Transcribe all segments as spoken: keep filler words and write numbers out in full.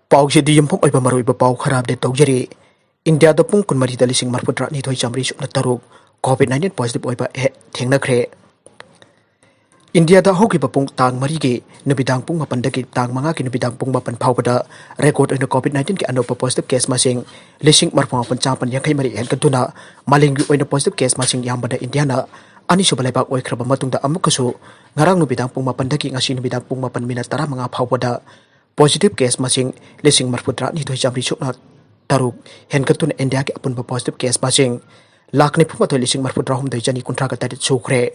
ꯄꯥꯎꯁꯤꯗꯤ ꯌꯨꯝꯐꯝ ꯑꯣꯏꯕ ꯃꯔꯨꯑꯣꯏꯕ ꯄꯥꯎ ꯈꯔ ꯑꯞꯗꯦꯠ ꯇꯧꯖꯔꯤ꯫ ꯏꯟꯗꯤꯌꯥꯗ ꯄꯨꯡ ꯀꯨꯟꯃꯔꯤꯗ ꯂꯤꯁꯤꯡ ꯃꯔꯤꯐꯨꯇꯔꯥ ꯅꯤꯊꯣꯏ ꯆꯥꯃꯔꯤ ꯁꯨꯞꯅ ꯇꯔꯨꯛ COVID nineteen positive ꯑꯣꯏꯕ ꯍꯦ-, ꯊꯦꯡꯅꯈ꯭ꯔꯦ꯫ ꯏꯟꯗꯤꯌꯥꯗ ꯍꯧꯈꯤꯕ ꯄꯨꯡ ꯇꯥꯡ ꯃꯔꯤꯒꯤ ꯅꯨꯃꯤꯗꯥꯡ ꯄꯨꯡ ꯃꯥꯄꯟꯗꯒꯤ ꯇꯥꯡ ꯃꯉꯥꯒꯤ ꯅꯨꯃꯤꯗꯥꯡ ꯄꯨꯡ ꯃꯥꯄꯟ ꯐꯥꯎꯕꯗ ꯔꯦꯀꯣꯔꯗ ꯑꯣꯏꯅ COVID nineteenꯒꯤ ꯑꯅꯧꯕ positive case ꯃꯁꯤꯡ ꯂꯤꯁꯤꯡ ꯃꯔꯤꯐꯨ ꯃꯥꯄꯟ ꯆꯥꯃꯥꯄꯟ ꯌꯥꯡꯈꯩ ꯃꯔꯤ ꯍꯦꯟꯒꯠꯇꯨꯅ ꯃꯥꯂꯦꯝꯒꯤ ꯑꯣꯏꯅ positive case ꯃꯁꯤꯡ ꯌꯥꯝꯕꯗ ꯏꯟꯗꯤꯌꯥꯅ ꯑꯅꯤꯁꯨꯕ ꯂꯩꯕꯥꯛ ꯑꯣꯏꯈ꯭ꯔꯕ ꯃꯇꯨꯡꯗ ꯑꯃꯨꯛꯀꯁꯨ ꯉꯔꯥꯡ ꯅꯨꯃꯤꯗꯥꯡ ꯄꯨꯡ ꯃꯥꯄꯟꯗꯒꯤ ꯉꯁꯤ ꯅꯨꯃꯤꯗꯥꯡ ꯄꯨꯡ ꯃꯥꯄꯟ ꯃꯤꯅꯠ ꯇꯔꯥꯃꯉꯥ ꯐꯥꯎꯕꯗ positive case ꯃꯁꯤꯡ ꯂꯤꯁꯤꯡ ꯃꯔꯤꯐꯨꯇꯔꯥ ꯅꯤꯊꯣꯏ ꯆꯥꯃꯔꯤ ꯁꯨꯞꯅ ꯇꯔꯨꯛ ꯍꯦꯟꯒꯠꯇꯨꯅ ꯏꯟꯗꯤꯌꯥꯒꯤ ꯑꯄꯨꯟꯕ positive case ꯃꯁꯤꯡ ꯂꯥꯈ ꯅꯤꯐꯨ ꯃꯥꯊꯣꯏ ꯂꯤꯁꯤꯡ ꯃꯔꯤꯐꯨꯇꯔꯥ ꯍꯨꯝꯗꯣꯏ ꯆꯅꯤ ꯀꯨꯟꯊ꯭ꯔꯥꯒ ꯇꯔꯦꯠ ꯁꯨꯈ꯭ꯔꯦ꯫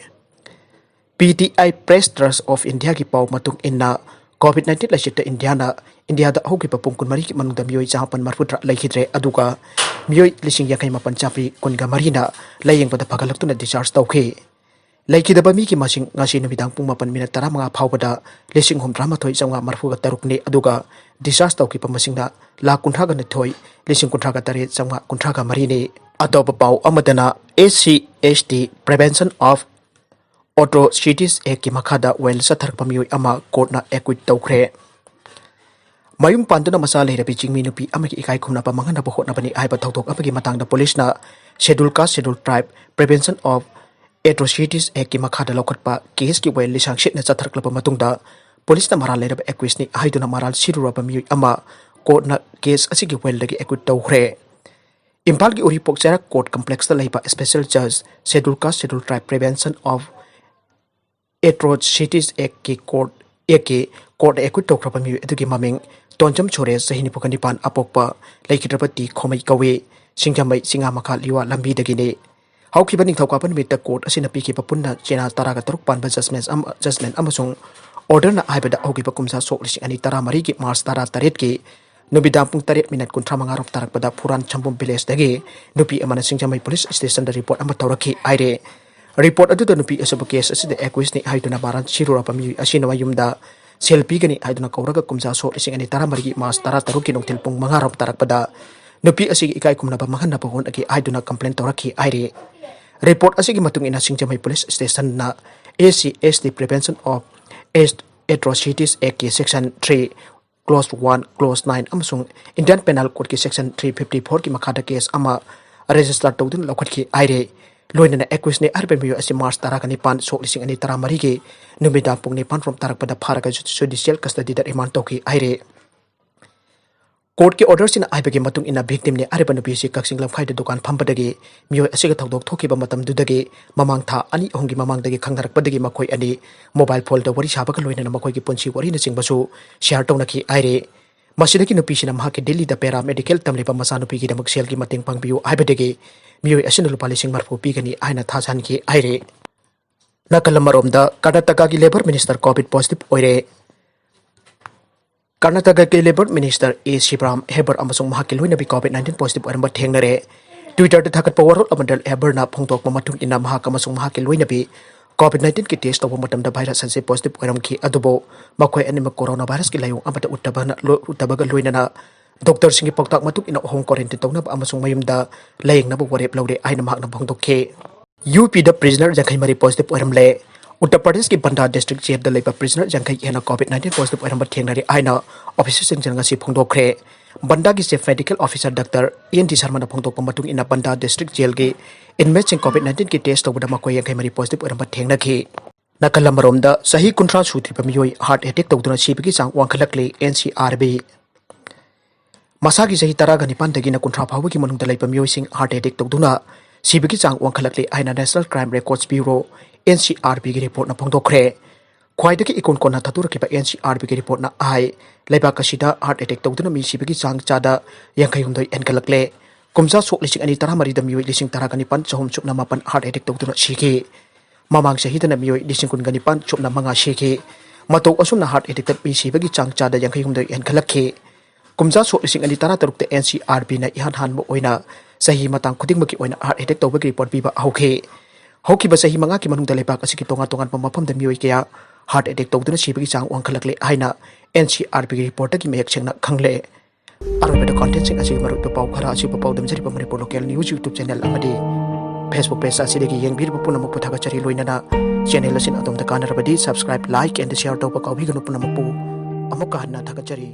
P T I Press Trust of Indiaꯒꯤ ꯄꯥꯎ ꯃꯇꯨꯡ ꯏꯟꯅ, COVID nineteen ꯂꯥꯏꯆꯠꯇ ꯏꯟꯗꯤꯌꯥꯅ, ꯏꯟꯗꯤꯌꯥꯗ ꯍꯧꯈꯤꯕ ꯄꯨꯡ ꯀꯨꯟꯃꯔꯤꯒꯤ ꯃꯅꯨꯡꯗ ꯃꯤꯑꯣꯏ ꯆꯥꯃꯥꯄꯟ ꯃꯔꯤꯐꯨꯇꯔꯥ ꯂꯩꯈꯤꯗ꯭ꯔꯦ, ꯑꯗꯨꯒ ꯃꯤꯑꯣꯏ ꯂꯤꯁꯤꯡ ꯌꯥꯡꯈꯩ ꯃꯥꯄꯟ ꯆꯥꯃꯔꯤ ꯀꯨꯟꯒ ꯃꯔꯤꯅ ꯂꯥꯌꯦꯡꯕꯗ ꯐꯒꯠꯂꯛꯇꯨꯅ discharge ꯇꯧꯈꯤ꯫ ꯂꯩꯈꯤꯗꯕ ꯃꯤꯒꯤ ꯃꯁꯤꯡ ꯉꯁꯤ ꯅꯨꯃꯤꯗꯥꯡ ꯄꯨꯡ ꯃꯥꯄꯟ ꯃꯤꯅꯠ ꯇꯔꯥꯃꯉꯥ ꯐꯥꯎꯕꯗ ꯂꯤꯁꯤꯡ ꯍꯨꯝꯐꯨꯇꯔꯥꯃꯥꯊꯣꯏ ꯆꯥꯝꯃꯉꯥ ꯃꯔꯤꯐꯨꯒ ꯇꯔꯨꯛꯅꯤ, ꯑꯗꯨꯒ discharge ꯇꯧꯈꯤꯕ ꯃꯁꯤꯡꯅ ꯂꯥꯈ ꯀꯨꯟꯊ꯭ꯔꯥꯒ ꯅꯤꯊꯣꯏ ꯂꯤꯁꯤꯡ ꯀꯨꯟꯊ꯭ꯔꯥꯒ ꯇꯔꯦꯠ ꯆꯥꯝꯃꯉꯥ ꯀꯨꯟꯊ꯭ꯔꯥꯒ ꯃꯔꯤꯅꯤ꯫ ꯑꯇꯣꯞꯄ ꯄꯥꯎ ꯑꯃꯗꯅ, S C S T Prevention of Atrocities Actꯀꯤ ꯃꯈꯥꯗ ꯋꯥꯌꯦꯜ ꯆꯠꯊꯔꯛꯄ ꯃꯤꯑꯣꯏ ꯑꯃ ꯀꯣꯔꯠꯅ acquit ꯇꯧꯈ꯭ꯔꯦ꯫ ꯃꯌꯨꯝ ꯄꯥꯟꯗꯨꯅ ꯃꯆꯥ ꯂꯩꯔꯕꯤ ꯆꯤꯡꯃꯤ ꯅꯨꯄꯤ ꯑꯃꯒꯤ ꯏꯀꯥꯏ ꯈꯨꯝꯅꯕ ꯃꯥꯡꯍꯟꯅꯕ ꯍꯣꯠꯅꯕꯅꯤ ꯍꯥꯏꯕ ꯊꯧꯗꯣꯛ ꯑꯃꯒꯤ ꯃꯇꯥꯡꯗ ꯄꯨꯂꯤꯁꯅ Scheduled Caste Scheduled Tribe Prevention of Atrocities Actꯀꯤ ꯃꯈꯥꯗ ꯂꯧꯈꯠꯄ caseꯀꯤ ꯋꯥꯌꯦꯜ ꯂꯤꯁꯥꯡ ꯁꯤꯠꯅ ꯆꯠꯊꯔꯛꯂꯕ ꯃꯇꯨꯡꯗ, ꯄꯨꯂꯤꯁꯅ ꯃꯔꯥꯜ ꯂꯩꯔꯕ accusedꯅꯤ ꯍꯥꯏꯗꯨꯅ ꯃꯔꯥꯜ ꯁꯤꯔꯨꯔꯕ ꯃꯤꯑꯣꯏ ꯑꯃ ꯀꯣꯔꯠꯅ case ꯑꯁꯤꯒꯤ ꯋꯥꯌꯦꯜꯗꯒꯤ acquit ꯇꯧꯈ꯭ꯔꯦ꯫ ꯏꯝꯐꯥꯜꯒꯤ ꯎꯔꯤꯄꯣꯛ ꯆꯩꯔꯥꯛ court complexꯇ ꯂꯩꯕ Special Judge Scheduled Caste Scheduled Tribe Prevention of Atrocities Actꯀꯤ court, Actꯀꯤ courtꯅ acquit ꯇꯧꯈ꯭ꯔꯕ ꯃꯤꯑꯣꯏ ꯑꯗꯨꯒꯤ ꯃꯃꯤꯡ ꯇꯣꯟꯖꯝ ꯁꯨꯔꯦꯁ, ꯆꯍꯤ ꯅꯤꯐꯨꯒ ꯅꯤꯄꯥꯟ, ꯑꯄꯣꯛꯄ ꯂꯩꯈꯤꯗ꯭ꯔꯕ ꯇꯤ ꯈꯣꯃꯩ ꯀꯧꯏ꯫ ꯁꯤꯡꯖꯃꯩ ꯆꯤꯉꯥꯃꯈꯥ ꯂꯤꯋꯥ ꯂꯝꯕꯤꯗꯒꯤꯅꯤ꯫ ꯍꯧꯈꯤꯕ ꯅꯤꯡꯊꯧꯀꯥꯕ ꯅꯨꯃꯤꯠꯇ court ꯑꯁꯤꯅ ꯄꯤꯈꯤꯕ ꯄꯨꯟꯅ ꯆꯦꯅꯥ ꯇꯔꯥꯒ ꯇꯔꯨꯛ ꯄꯥꯟꯕ judgment ꯑꯃ, judgment ꯑꯃꯁꯨꯡ orderꯅ ꯍꯥꯏꯕꯗ ꯍꯧꯈꯤꯕ ꯀꯨꯝꯖꯥ ꯁꯣꯛ ꯂꯤꯁꯤꯡ ꯑꯅꯤ ꯇꯔꯥꯃꯔꯤꯒꯤ March ꯇꯔꯥꯇꯔꯦꯠꯀꯤ ꯅꯨꯃꯤꯗꯥꯡ ꯄꯨꯡ ꯇꯔꯦꯠ ꯃꯤꯅꯠ ꯀꯨꯟꯊ꯭ꯔꯥ ꯃꯉꯥ ꯔꯣꯝ ꯇꯥꯔꯛꯄꯗ ꯐꯨꯔꯥꯟ ꯁꯝꯕꯨꯝ villageꯗꯒꯤ ꯅꯨꯄꯤ ꯑꯃꯅ ꯁꯤꯡꯖꯃꯩ police stationꯗ report ꯑꯃ ꯇꯧꯔꯛꯈꯤ ꯍꯥꯏꯔꯦ꯫ Report ꯑꯗꯨꯗ ꯅꯨꯄꯤ ꯑꯁꯤꯕꯨ case ꯑꯁꯤꯗ accusedꯅꯤ ꯍꯥꯏꯗꯨꯅ ꯃꯔꯥꯜ ꯁꯤꯔꯨꯔꯕ ꯃꯤꯑꯣꯏ ꯑꯁꯤꯅ ꯃꯌꯨꯝꯗ ꯁꯦꯜ ꯄꯤꯒꯅꯤ ꯍꯥꯏꯗꯨꯅ ꯀꯧꯔꯒ ꯀꯨꯝꯖꯥ ꯁꯣꯛ ꯂꯤꯁꯤꯡ ꯑꯅꯤ ꯇꯔꯥꯃꯔꯤꯒꯤ March ꯇꯔꯥꯇꯔꯨꯛꯀꯤ ꯅꯨꯡꯊꯤꯜ ꯄꯨꯡ ꯃꯉꯥ ꯔꯣꯝ ꯇꯥꯔꯛꯄꯗ ꯅꯨꯄꯤ ꯑꯁꯤꯒꯤ ꯏꯀꯥꯏ ꯈꯨꯝꯅꯕ ꯃꯥꯡꯍꯟꯅꯕ ꯍꯣꯠꯅꯈꯤ ꯍꯥꯏꯗꯨꯅ complaint ꯇꯧꯔꯛꯈꯤ ꯍꯥꯏꯔꯤ꯫ Report ꯑꯁꯤꯒꯤ ꯃꯇꯨꯡ ꯏꯟꯅ ꯁꯤꯡꯖꯃꯩ police stationꯅ S C S T Prevention of Atrocities Actꯀꯤ section three clause one, clause nine ꯑꯃꯁꯨꯡ Indian Penal Code ꯀꯤ section three fifty four ꯀꯤ ꯃꯈꯥꯗ case ꯑꯃ register ꯇꯧꯗꯨꯅ ꯂꯧꯈꯠꯈꯤ ꯍꯥꯏꯔꯦ꯫ ꯂꯣꯏꯅꯅ accused ꯅꯤ ꯍꯥꯏꯔꯤꯕ ꯃꯤꯑꯣꯏ ꯑꯁꯤ March ꯇꯔꯥꯒ ꯅꯤꯄꯥꯟ, ꯁꯣꯛ ꯂꯤꯁꯤꯡ ꯑꯅꯤ ꯇꯔꯥꯃꯔꯤꯒꯤ ꯅꯨꯃꯤꯗꯥꯡ ꯄꯨꯡ ꯅꯤꯄꯥꯟ ꯔꯣꯝ ꯇꯥꯔꯛꯄꯗ ꯐꯥꯔꯒ judicial custody ꯗ remand ꯇꯧꯈꯤ ꯍꯥꯏꯔꯦ꯫ Court ꯀꯤ order ꯁꯤꯅ ꯍꯥꯏꯕꯒꯤ ꯃꯇꯨꯡ ꯏꯟꯅ victim ꯅꯤ ꯍꯥꯏꯔꯤꯕ ꯅꯨꯄꯤ ꯑꯁꯤ ꯀꯛꯆꯤꯡ ꯂꯝꯈꯥꯏꯗ ꯗꯨꯀꯥꯟ ꯐꯝꯕꯗꯒꯤ ꯃꯤꯑꯣꯏ ꯑꯁꯤꯒ ꯊꯧꯗꯣꯛ ꯊꯣꯛꯈꯤꯕ ꯃꯇꯝꯗꯨꯗꯒꯤ ꯃꯃꯥꯡ ꯊꯥ ꯑꯅꯤ ꯑꯍꯨꯝꯒꯤ ꯃꯃꯥꯡꯗꯒꯤ ꯈꯪꯅꯔꯛꯄꯗꯒꯤ ꯃꯈꯣꯏ ꯑꯅꯤ mobile phone ꯗ ꯋꯥꯔꯤ ꯁꯥꯕꯒ ꯂꯣꯏꯅꯅ ꯃꯈꯣꯏꯒꯤ ꯄꯨꯟꯁꯤ ꯋꯥꯔꯤꯅꯆꯤꯡꯕꯁꯨ share ꯇꯧꯅꯈꯤ ꯍꯥꯏꯔꯤ꯫ ꯃꯁꯤꯗꯒꯤ ꯅꯨꯄꯤꯁꯤꯅ ꯃꯍꯥꯛꯀꯤ ꯗꯤꯜꯂꯤꯗ paramedical ꯇꯝꯂꯤꯕ ꯃꯆꯥꯅꯨꯄꯤꯒꯤꯗꯃꯛ ꯁꯦꯜꯒꯤ ꯃꯇꯦꯡ ꯄꯥꯡꯕꯤꯌꯨ ꯍꯥꯏꯕꯗꯒꯤ ꯃꯤꯑꯣꯏ ꯑꯁꯤꯅ ꯂꯨꯄꯥ ꯂꯤꯁꯤꯡ ꯃꯔꯤꯐꯨ ꯄꯤꯒꯅꯤ ꯍꯥꯏꯅ ꯊꯥꯖꯍꯟꯈꯤ ꯍꯥꯏꯔꯤ꯫ ꯅꯥꯀꯜ ꯑꯃꯔꯣꯝꯗ ꯀꯔꯅꯥꯇꯀꯥꯒꯤ Labour Minister COVID positive ꯑꯣꯏꯔꯦ꯫ ꯀꯔꯅꯥꯇꯀꯥꯒꯤ Labour Minister ꯑꯦ ꯁꯤꯕꯔꯥꯝ ꯍꯦꯕꯔ ꯑꯃꯁꯨꯡ ꯃꯍꯥꯛꯀꯤ ꯂꯣꯏꯅꯕꯤ COVID nineteen positive ꯑꯣꯏꯔꯝꯕ ꯊꯦꯡꯅꯔꯦ꯫ Twitter ꯗ ꯊꯥꯒꯠꯄ ꯋꯥꯔꯣꯜ ꯑꯃꯗ ꯍꯦꯕꯔꯅ ꯐꯣꯡꯗꯣꯛꯄ ꯃꯇꯨꯡ ꯏꯟꯅ ꯃꯍꯥꯛ ꯑꯃꯁꯨꯡ ꯃꯍꯥꯛꯀꯤ ꯂꯣꯏꯅꯕꯤ COVID nineteen ꯀꯤ test ꯇꯧꯕ ꯃꯇꯝꯗ virus ꯑꯁꯤ positive ꯑꯣꯏꯔꯝꯈꯤ, ꯑꯗꯨꯕꯨ ꯃꯈꯣꯏ ꯑꯅꯤꯃꯛ coronavirus ꯀꯤ ꯂꯥꯏꯑꯣꯡ ꯑꯃꯠꯇ ꯎꯠꯇꯕꯅ-, ꯂꯣ-, ꯎꯠꯇꯕꯒ ꯂꯣꯏꯅꯅ doctor ꯁꯤꯡꯒꯤ ꯄꯥꯎꯇꯥꯛ ꯃꯇꯨꯡ ꯏꯟꯅ home quarantine ꯇꯧꯅꯕ ꯑꯃꯁꯨꯡ ꯃꯌꯨꯝꯗ ꯂꯥꯌꯦꯡꯅꯕ ꯋꯥꯔꯦꯞ ꯂꯧꯔꯦ ꯍꯥꯏꯅ ꯃꯍꯥꯛꯅ ꯐꯣꯡꯗꯣꯛꯈꯤ꯫ ꯌꯨ ꯄꯤꯗ prisoner ꯌꯥꯡꯈꯩ ꯃꯔꯤ positive ꯑꯣꯏꯔꯝꯂꯦ꯫ ꯎꯠꯇꯔ ꯄ꯭ꯔꯗꯦꯁꯀꯤ ꯕꯟꯗꯥ district jail ꯗ ꯂꯩꯕ prisoner ꯌꯥꯡꯈꯩ ꯍꯦꯟꯅ COVID nineteen positive ꯑꯣꯏꯔꯝꯕ ꯊꯦꯡꯅꯔꯦ ꯍꯥꯏꯅ officer ꯁꯤꯡꯅ ꯉꯁꯤ ꯐꯣꯡꯗꯣꯛꯈ꯭ꯔꯦ꯫ ꯕꯟꯗꯥꯒꯤ chief medical officer doctor N D ꯁꯔꯃꯅ ꯐꯣꯡꯗꯣꯛꯄ ꯃꯇꯨꯡ ꯏꯟꯅ, ꯕꯟꯗꯥ district jail ꯒꯤ inmate ꯁꯤꯡ COVID nineteen ꯀꯤ test ꯇꯧꯕꯗ ꯃꯈꯣꯏ ꯌꯥꯡꯈꯩ ꯃꯔꯤ positive ꯑꯣꯏꯔꯝꯕ ꯊꯦꯡꯅꯈꯤ꯫ ꯅꯥꯀꯜ ꯑꯃꯔꯣꯝꯗ, ꯆꯍꯤ ꯀꯨꯟꯊ꯭ꯔꯥ ꯁꯨꯗ꯭ꯔꯤꯕ ꯃꯤꯑꯣꯏ heart attack ꯇꯧꯗꯨꯅ ꯁꯤꯕꯒꯤ ꯆꯥꯡ ꯋꯥꯡꯈꯠꯂꯛꯂꯦ꯫ ꯑꯦꯟ ꯁꯤ ꯑꯥꯔ ꯕꯤ ꯃꯁꯥꯒꯤ ꯆꯍꯤ ꯇꯔꯥꯒ ꯅꯤꯄꯥꯟꯗꯒꯤꯅ ꯀꯨꯟꯊ꯭ꯔꯥ ꯐꯥꯎꯕꯒꯤ ꯃꯅꯨꯡꯗ ꯂꯩꯕ ꯃꯤꯑꯣꯏꯁꯤꯡ heart attack ꯇꯧꯗꯨꯅ ꯁꯤꯕꯒꯤ ꯆꯥꯡ ꯋꯥꯡꯈꯠꯂꯛꯂꯦ ꯍꯥꯏꯅ National Crime Records Bureau, N C R B ꯒꯤ report ꯅ ꯐꯣꯡꯗꯣꯛꯈ꯭ꯔꯦ꯫ ꯈ꯭ꯋꯥꯏꯗꯒꯤ ꯏꯀꯣꯟ ꯀꯣꯟꯅ ꯊꯥꯗꯣꯔꯛꯈꯤꯕ ꯑꯦꯟ ꯁꯤ ꯑꯥꯔ ꯕꯤ ꯒꯤ report ꯅ ꯍꯥꯏ, ꯂꯩꯕꯥꯛ ꯑꯁꯤꯗ heart attack ꯇꯧꯗꯨꯅ ꯃꯤ ꯁꯤꯕꯒꯤ ꯆꯥꯡ ꯆꯥꯗ ꯌꯥꯡꯈꯩ ꯍꯨꯝꯗꯣꯏ ꯍꯦꯟꯒꯠꯂꯛꯂꯦ꯫ ꯀꯨꯝꯖꯥ ꯁꯣꯛ ꯂꯤꯁꯤꯡ ꯑꯅꯤ ꯇꯔꯥꯃꯔꯤꯗ ꯃꯤꯑꯣꯏ ꯂꯤꯁꯤꯡ ꯇꯔꯥꯒ ꯅꯤꯄꯥꯟ ꯆꯍꯨꯝ ꯁꯨꯞꯅ ꯃꯥꯄꯟ heart attack ꯇꯧꯗꯨꯅ ꯁꯤꯈꯤ꯫ ꯃꯃꯥꯡ ꯆꯍꯤꯗꯅ ꯃꯤꯑꯣꯏ ꯂꯤꯁꯤꯡ ꯀꯨꯟꯒ ꯅꯤꯄꯥꯟ ꯁꯨꯞꯅ ꯃꯉꯥ ꯁꯤꯈꯤ꯫ ꯃꯇꯧ ꯑꯁꯨꯝꯅ heart attack ꯇ ꯃꯤ ꯁꯤꯕꯒꯤ ꯆꯥꯡ ꯆꯥꯗ ꯌꯥꯡꯈꯩ ꯍꯨꯝꯗꯣꯏ ꯍꯦꯟꯒꯠꯂꯛꯈꯤ꯫ ꯀꯨꯝꯖꯥ ꯁꯣꯛ ꯂꯤꯁꯤꯡ ꯑꯅꯤ ꯇꯔꯥ ꯇꯔꯨꯛꯇ ꯑꯦꯟ ꯁꯤ ꯑꯥꯔ ꯕꯤ ꯅ ꯏꯍꯥꯟ ꯍꯥꯟꯕ ꯑꯣꯏꯅ ꯆꯍꯤ ꯃꯇꯥꯡ ꯈꯨꯗꯤꯡꯃꯛꯀꯤ ꯑꯣꯏꯅ heart attack ꯇꯧꯕꯒꯤ report ꯄꯤꯕ ꯍꯧꯈꯤ꯫ ꯍꯧꯈꯤꯕ ꯆꯍꯤ ꯃꯉꯥꯒꯤ ꯃꯅꯨꯡꯗ ꯂꯩꯕꯥꯛ ꯑꯁꯤꯒꯤ ꯇꯣꯉꯥꯟ ꯇꯣꯉꯥꯟꯕ ꯃꯐꯝꯗ ꯃꯤꯑꯣꯏ ꯀꯌꯥ heart attack ꯇꯧꯗꯨꯅ ꯁꯤꯕꯒꯤ ꯆꯥꯡ ꯋꯥꯡꯈꯠꯂꯛꯂꯦ ꯍꯥꯏꯅ ꯑꯦꯟ ꯁꯤ ꯑꯥꯔ ꯕꯤ ꯒꯤ report ꯇꯒꯤ ꯃꯌꯦꯛ ꯁꯦꯡꯅ ꯈꯪꯂꯦ꯫ ꯑꯔꯣꯏꯕꯗ content ꯁꯤꯡ ꯑꯁꯤꯒꯤ ꯃꯔꯨꯑꯣꯏꯕ ꯄꯥꯎ ꯈꯔ ꯑꯁꯤꯕꯨ ꯄꯥꯎꯗꯝꯖꯔꯤꯕ Manipur Local News YouTube channel ꯑꯃꯗꯤ Facebook page ꯑꯁꯤꯗꯒꯤ ꯌꯦꯡꯕꯤꯔꯤꯕ ꯄꯨꯝꯅꯃꯛꯄꯨ ꯊꯥꯒꯠꯆꯔꯤ꯫ ꯂꯣꯏꯅꯅ channel ꯑꯁꯤꯅ ꯑꯗꯣꯝꯗ ꯀꯥꯟꯅꯔꯕꯗꯤ subscribe, like and share ꯇꯧꯕ ꯀꯥꯎꯕꯤꯒꯅꯨ ꯄꯨꯝꯅꯃꯛꯄꯨ꯫ ꯑꯃꯨꯛꯀ ꯍꯟꯅ ꯊꯥꯒꯠꯆꯔꯤ꯫